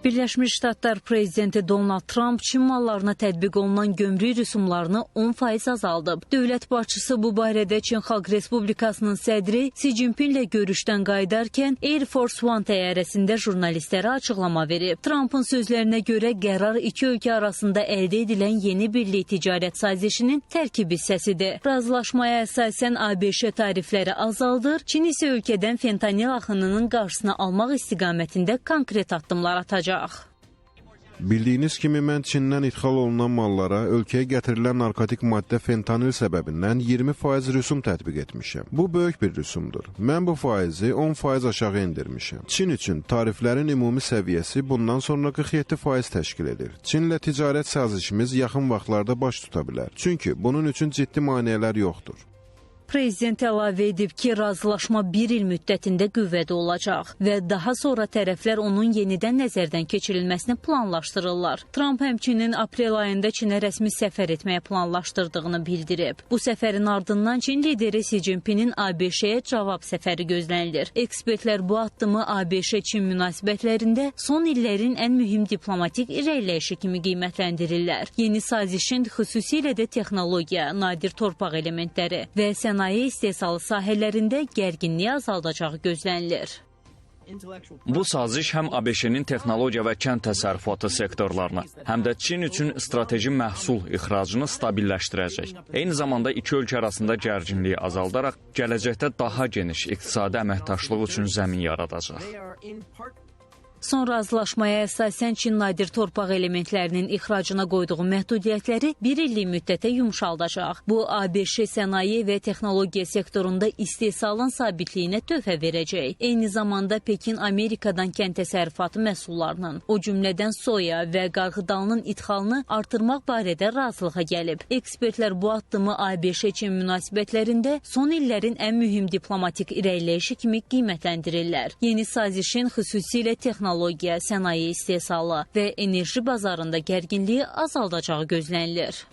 Birləşmiş Ştatlar prezidenti Donald Tramp Çin mallarına tətbiq olunan gömrük rüsumlarını 10% azaldıb. Dövlət başçısı bu barədə Çin Xalq Respublikasının sədri Si Cinpinlə görüşdən qayıdarkən Air Force One təyyarəsində jurnalistlərə açıqlama verib. Trampın sözlərinə görə qərar iki ölkə arasında əldə edilən yeni birlik ticarət sazişinin tərkib hissəsidir. Razılaşmaya əsasən ABŞ tarifləri azaldır, Çin isə ölkədən fentanil axınının qarşısını almaq istiqamətində konkret addımlar atacaq. Bildiyiniz kimi mən Çindən idxal olunan mallara ölkəyə gətirilən narkotik maddə fentanil səbəbindən 20% rüsum tətbiq etmişəm. Bu böyük bir rüsumdur. Mən bu faizi 10% aşağı endirmişəm. Çin üçün tariflərin ümumi səviyyəsi bundan sonra 47% təşkil edir. Çinlə ticarət sazişimiz yaxın vaxtlarda baş tuta bilər. Çünki bunun üçün ciddi maneələr yoxdur. Prezident əlavə edib ki, razılaşma bir il müddətində qüvvədə olacaq və daha sonra tərəflər onun yenidən nəzərdən keçirilməsini planlaşdırırlar. Tramp həmçinin aprel ayında Çinə rəsmi səfər etməyə planlaşdırdığını bildirib. Bu səfərin ardından Çin lideri Si Cinpinin ABŞ-yə cavab səfəri gözlənilir. Ekspertlər bu addımı ABŞ-Çin münasibətlərində son illərin ən mühüm diplomatik irəliləyişi kimi qiymətləndirirlər. Yeni sazişin xüsusilə də texnologiya, nadir torpaq elementləri və sənaye istehsalı sahələrində gərginliyi azaldacağı gözlənilir. Bu saziş həm ABŞ-nin texnologiya və kənd təsərrüfatı sektorlarını, həm də Çin üçün strateji məhsul ixracını stabilləşdirəcək. Eyni zamanda iki ölkə arasında gərginliyi azaldaraq gələcəkdə daha geniş iqtisadi əməkdaşlıq üçün zəmin yaradacaq. Son razılaşmaya əsasən Çin nadir torpaq elementlərinin ixracına qoyduğu məhdudiyyətləri bir illik müddətə yumşaldacaq. Bu, ABŞ sənaye və texnologiya sektorunda istehsalın sabitliyinə töhfə verəcək. Eyni zamanda Pekin Amerikadan kənd təsərrüfatı məhsullarının, o cümlədən soya və qarğıdalının idxalını artırmaq barədə razılığa gəlib. Ekspertlər bu addımı ABŞ-Çin münasibətlərində son illərin ən mühüm diplomatik irəliləyişi kimi qiymətləndirirlər. Yeni sazişin xüsusilə texnologiya, sənaye istehsalı və enerji bazarında gərginliyi azaldacağı gözlənilir.